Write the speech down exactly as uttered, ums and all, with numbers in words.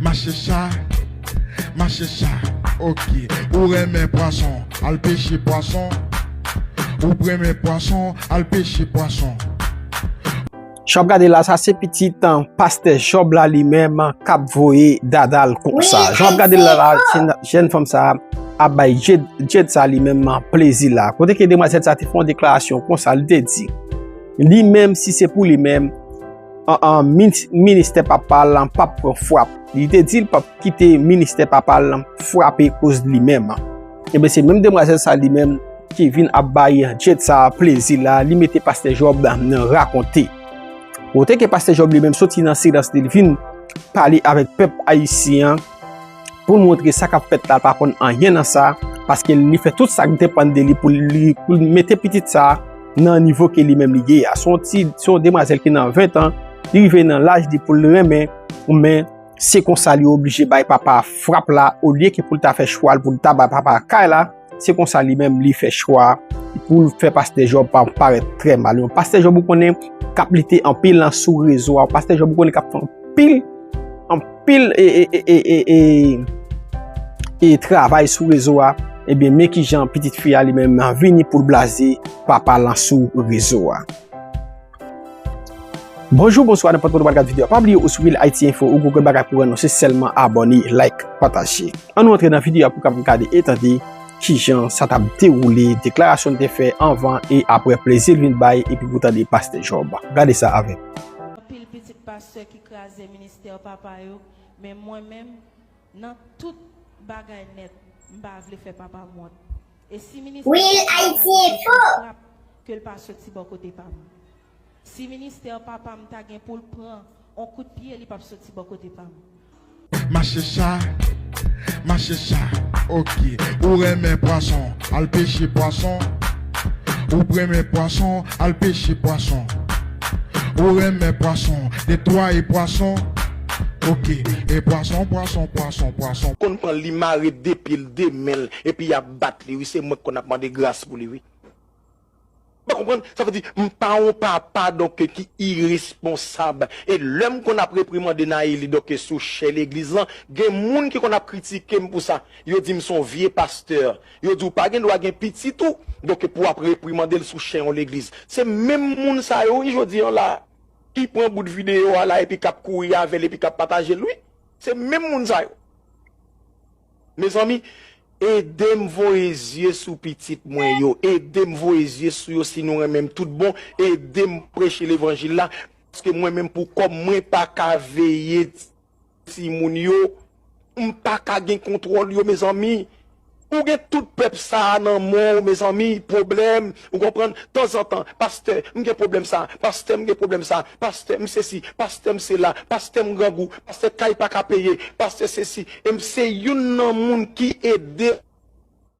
Mache sa, mache sa, ok. Ou renmen pwason, al peche pwason. Ou renmen pwason, al peche pwason. Jan w ap gade la, sa se pitit, an, pastè Jòb la li menm k ap voye dada l konsa. Jan w ap gade la, la, jèn, jèn fanm sa ap bay Jed, Jed sa li menm plezi la. Kote ke demwazèl sa te fè yon deklarasyon konsa, li te di, li menm, si se pou li menm, an, an, minis-, ministè papa l p ap pran frap. Li te di l p ap kite ministè papa l frape koz li menm. Ebyen, se menm demwazèl sa li menm ki vin ap bay Jed sa plezi la, li mete pastè Jòb nan rakonte. Kote ke pastè Jòb li menm soti nan silans li, li vin pale avèk pèp ayisyen an pou l montre sa k ap fèt la, l pa konn anyen nan sa, paske li fè tout sa k depann de li pou li, pou l mete pitit sa nan nivo ke li menm li ye a. Se yon ti, se yon demwazèl ki nan ven tan, li rive nan laj li pou l renmen, men se konsa li oblije bay papa frap la, olye ke pou l ta fè chwa l, pou l ta bay papa kay la, se konsa li menm li fè chwa pou l fè pastè Jòb pa, parèt trè mal. Yon pastè Jòb, ou konnen, k ap lite anpil nan sou rezo a. Pastè Jòb, ou konnen, k ap fè anpil, anpil e, e, e, e, e, e, e travay sou rezo a. Ebyen, men kijan pitit fi a li menm vini pou l blaze papa l sou rezo a. Bonjou, bonswa, nenpòt kote w pral gad videyo a. Pa bliye ou sou Real Haiti Info, ou gon grenn bagay pou rann nou, se sèlman abòne, like, pataje. Ann nou antre nan videyo a pou w kapab gade e tande kijan sa t ap dewoule, deklarasyon l te fè anvan e apre, plezi l vin bay, epi pou w tande pastè Jòb. Gade sa avè m. Anpil pitit pastè ki kraze ministè papa yo, men mwen menm, nan tout bagay nèt, m pa vle fè papa m wont. E si ministè papa m ta gen pou l frap, ke l pa soti bò kote pa m. Si ministè papa m ta gen pou l pran on kout pye, li p ap soti bò kote pa m. Mache sa, mache sa, ok. Ou renmen pwason, al peche pwason. Ou renmen pwason, al peche pwason. Ou renmen pwason, netwaye pwason. Ok, e pwason, pwason, pwason, pwason. Konn pran li mare de pye l, de men l, epi y ap bat li, wi. Se mwen k konn ap mande gras pou li, wi. Ou konprann? Sa vle di, m pa yon papa, donk, ki iresponsab. E lè m konn ap reprimande Naïli, donk, sou chè legliz lan, gen moun ki konn ap kritike m pou sa. Yo di m se yon vye pastè. Yo di w pa gen dwa gen pitit ou, donk, pou w ap reprimande l sou chè yon legliz. Se menm moun sa yo, wi, jodi a la, ki pran bout videyo a la, epi k ap kouri avè l, epi k ap pataje l, wi. Se menm moun sa yo. Mezanmi, ede m voye zye sou pitit mwen yo. Ede m voye zye sou yo si nou renmen m tout bon. Ede m preche levanjil la. Paske mwen menm pou kò m, mwen pa ka veye timoun yo. M pa ka gen kontwòl yo, mezanmi. Ou gen tout pèp sa a nan men w, mezanmi, pwoblèm, ou konprann? Tanzantan, pastè, m gen pwoblèm sa, pastè, m gen pwoblèm sa, pastè, m sesi, pastè, m sela, pastè, m grangou, pastè, kay pa ka peye, pastè, sesi, e m se youn nan moun ki ede